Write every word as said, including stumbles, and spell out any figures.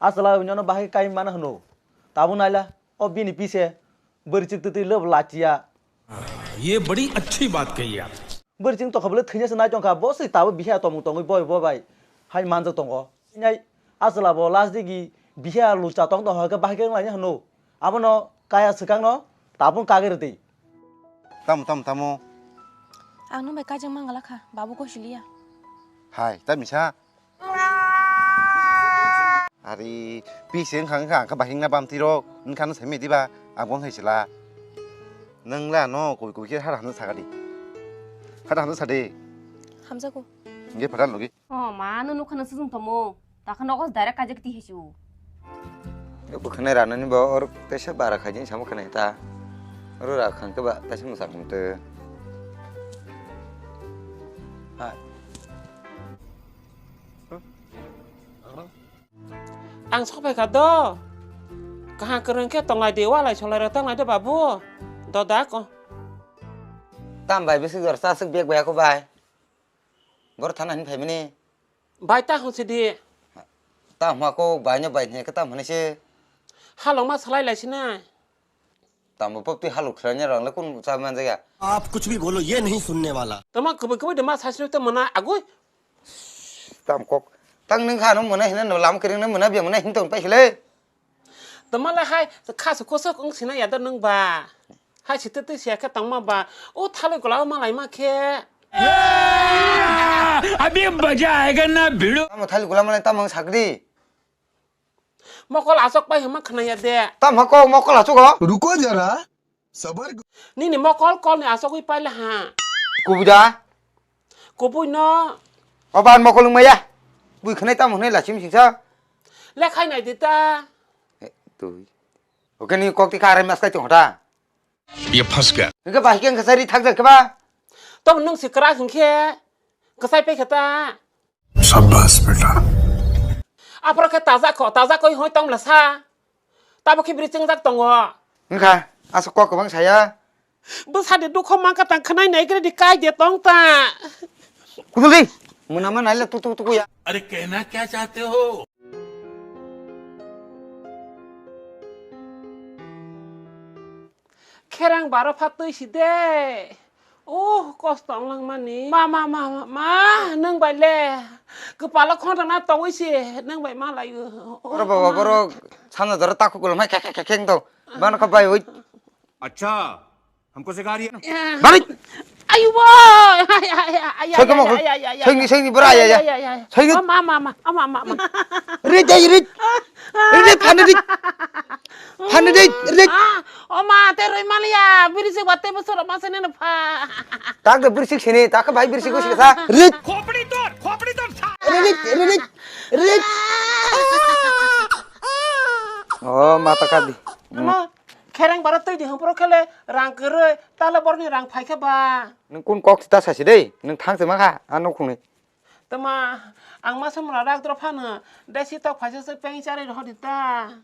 Aswla nono bahai kai mano hwno. Tabuk naila, o bini pise, bwrwi chwk twtwi lob lachiya. ये बड़ी अच्छी बात कही आप। Bwrwi chwng tokha bwle thwina se nai tongkha, bo se tabuk biha tomung tongwi boi bo bai hai manjak tongo. Nai aswla bo last digi biha lucha tong tong hwnkhe bahai khe wnglaina hwno. Abono kaya swkangno tabuk kagwi rwdi. Tamo, tamo, tamo. Ang nwng bai kajak mangala kha, babu kosiliya. Hai, ta misa. Ari, pise wngkha, wngkha, ang khe bahingna bamtwi rok, wngkha no saimai diba, ang bo wngkha sila. Nwng la no koi koi khe hada hamjak sakadi. Hada hamjak sadi. Hamjago. Nge phatar logi. Oh, ma, no nukha no sujung tomo. Takha nogo direct kajak ti hesu. Bwkhanai ranani bo or tesa bara khaijin samo khanai ta. Oro ra khang khe ba taisa mwsak mute. Hai. Ang sok phai kha do. Kaham kwrwng khe tonglai di, walai solai rok tonglai di babu. Dodak o. Tam bai bisik jor sa sik bag bai ako bai. Bor thana hin phai mani. Bai ta hwn si di. Ta hma ko bai no bai ne ka tam hne se. Halong ma salai lai sinai. Tamo pop twi haluk khlaina rang le kun cha man jaya. आप कुछ भी बोलो, ये नहीं सुनने वाला। Tamo kubui kubui de ma sasino te mana agui. Tam kok. Tang nung kha no mana hina no lam kering no mana bia mana hin tong pai khle. Tamo le hai kha su kosok ung sina ya da nung ba. Hai site twi sia khe tangma ba. O thalui kola ma lai ma khe. अभी मजा आएगा ना भिड़ो। Tamo thalui kola ma lai tamo sakdi. Mokol asok pai hwnma khwnaya de. Tam ha kok mokol asok o? Ruko jara, sabar. Nini mokol kol ni asok wi paile ha. Kubui da? Kubui no. Oban mokol wngmaya. Bui khwnai tam hwnai lachim singsa. Lekhai nai di ta. Eh, tui. Oke ni kok ti kare mas kai ti hota. ये फंस गया। Hingke bahai khe wngkha sari thakjak khe ba? Tamo nwng se kwrak hingkhe kwchai pai khe ta. शाबाश बेटा। Aphuru khe taja kho, taja koi hoi tong bwla sa. Tabo khe bwrwi chengjak tongo. Wngkha, aswk kok kwbang saya. Bwsa de dukho mankha tang khwnai nai khe di kai de tong ta. Kudul di. Mwnama naila tuk tuk tuk ya. अरे कहना क्या चाहते हो? Kherang baro pha twi si de. Uh, kosto wng langmani. Ma, ma, ma, ma, ma, nwng bai le. Kwpalo khonthana tongwi si, nwng bai ma lai o. Oro baba, ma. Borok sana jora takhuk kolom hai khe, khe, khe, khe wng tong. Bano kha bai oi. अच्छा, हमको सिखा रही है ना? Bari. Ayu bo. Ay, ay, ay, ay, Soy ay, como ay, ay, ay, ay, ay, soy, ay. Soy ni bra ya, ya. Ay, ay, ay, ay. Soy ni. Oh, ma, ma, ma, oh, ma, ma, ma. Rit, ay, rit. Rit, rit, phani rit. Phani rit, rit. Ah, oh, ma, te roi maliya. Biri se batte bo soro ma se ne na pha. Tak de biri sik sini, tak bai biri sik sik sa. Rit. Khopri tor, khopri tor sa. Rit, rit, rit, rit. Oh, mata kadi. Ama, khereng bara twi di hopro khele rang kwrwi, tala borni rang phai khe ba. Nwng kun kok ta sasi dei, nwng thang se ma kha, a nukhung ni. Tama, ang masa mula rak dro phano, desi tok phaisa se peng chari rw di ta.